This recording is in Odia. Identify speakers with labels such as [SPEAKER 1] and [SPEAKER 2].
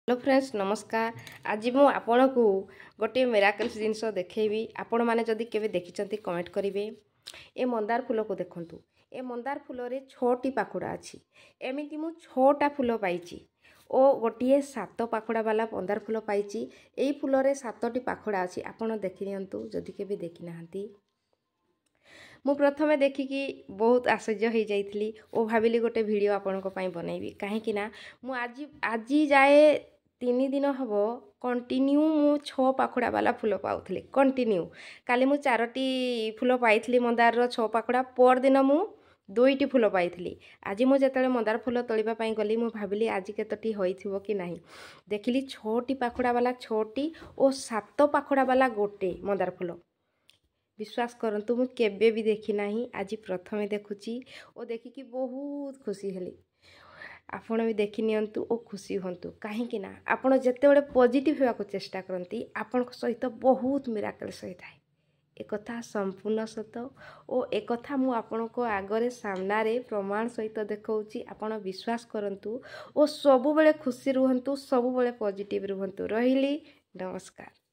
[SPEAKER 1] ହ୍ୟାଲୋ ଫ୍ରେଣ୍ଡସ୍, ନମସ୍କାର। ଆଜି ମୁଁ ଆପଣଙ୍କୁ ଗୋଟିଏ ମିରାକଲ୍ସ ଜିନିଷ ଦେଖେଇବି। ଆପଣମାନେ ଯଦି କେବେ ଦେଖିଛନ୍ତି, କମେଣ୍ଟ କରିବେ। ଏ ମନ୍ଦାର ଫୁଲକୁ ଦେଖନ୍ତୁ। ଏ ମନ୍ଦାର ଫୁଲରେ 6ଟି ପାଖୁଡ଼ା ଅଛି। ଏମିତି ମୁଁ 6ଟା ଫୁଲ ପାଇଛି ଓ ଗୋଟିଏ 7 ପାଖୁଡ଼ା ବାଲା ମନ୍ଦାର ଫୁଲ ପାଇଛି। ଏଇ ଫୁଲରେ 7ଟି ପାଖୁଡ଼ା ଅଛି। ଆପଣ ଦେଖିନିଅନ୍ତୁ ଯଦି କେବେ ଦେଖିନାହାନ୍ତି। ମୁଁ ପ୍ରଥମେ ଦେଖିକି ବହୁତ ଆଶ୍ଚର୍ଯ୍ୟ ହେଇଯାଇଥିଲି ଓ ଭାବିଲି ଗୋଟେ ଭିଡ଼ିଓ ଆପଣଙ୍କ ପାଇଁ ବନେଇବି, କାହିଁକି ନା ମୁଁ ଆଜି ଯାଏ 3 ଦିନ ହେବ କଣ୍ଟିନ୍ୟୁ ମୁଁ 6 ପାଖୁଡ଼ା ବାଲା ଫୁଲ ପାଉଥିଲି କଣ୍ଟିନ୍ୟୁ। କାଲି ମୁଁ 4ଟି ଫୁଲ ପାଇଥିଲି ମନ୍ଦାରର 6 ପାଖୁଡ଼ା, ପରଦିନ ମୁଁ 2ଟି ଫୁଲ ପାଇଥିଲି। ଆଜି ମୁଁ ଯେତେବେଳେ ମନ୍ଦାର ଫୁଲ ତୋଳିବା ପାଇଁ ଗଲି, ମୁଁ ଭାବିଲି ଆଜି କେତୋଟି ହୋଇଥିବ କି ନାହିଁ। ଦେଖିଲି 6ଟି ପାଖୁଡ଼ା ବାଲା 6ଟି ଓ 7 ପାଖୁଡ଼ା ବାଲା ଗୋଟେ ମନ୍ଦାର ଫୁଲ। ବିଶ୍ୱାସ କରନ୍ତୁ, ମୁଁ କେବେ ବି ଦେଖିନାହିଁ, ଆଜି ପ୍ରଥମେ ଦେଖୁଛି ଓ ଦେଖିକି ବହୁତ ଖୁସି ହେଲି। ଆପଣ ବି ଦେଖି ନିଅନ୍ତୁ ଓ ଖୁସି ହୁଅନ୍ତୁ, କାହିଁକି ନା ଆପଣ ଯେତେବେଳେ ପଜିଟିଭ୍ ହେବାକୁ ଚେଷ୍ଟା କରନ୍ତି, ଆପଣଙ୍କ ସହିତ ବହୁତ ମିରାକଲ୍ସ ହୋଇଥାଏ। ଏକଥା ସମ୍ପୂର୍ଣ୍ଣ ସତ ଓ ଏକଥା ମୁଁ ଆପଣଙ୍କ ଆଗରେ ସାମ୍ନାରେ ପ୍ରମାଣ ସହିତ ଦେଖାଉଛି। ଆପଣ ବିଶ୍ୱାସ କରନ୍ତୁ ଓ ସବୁବେଳେ ଖୁସି ରୁହନ୍ତୁ, ସବୁବେଳେ ପଜିଟିଭ୍ ରୁହନ୍ତୁ। ରହିଲି, ନମସ୍କାର।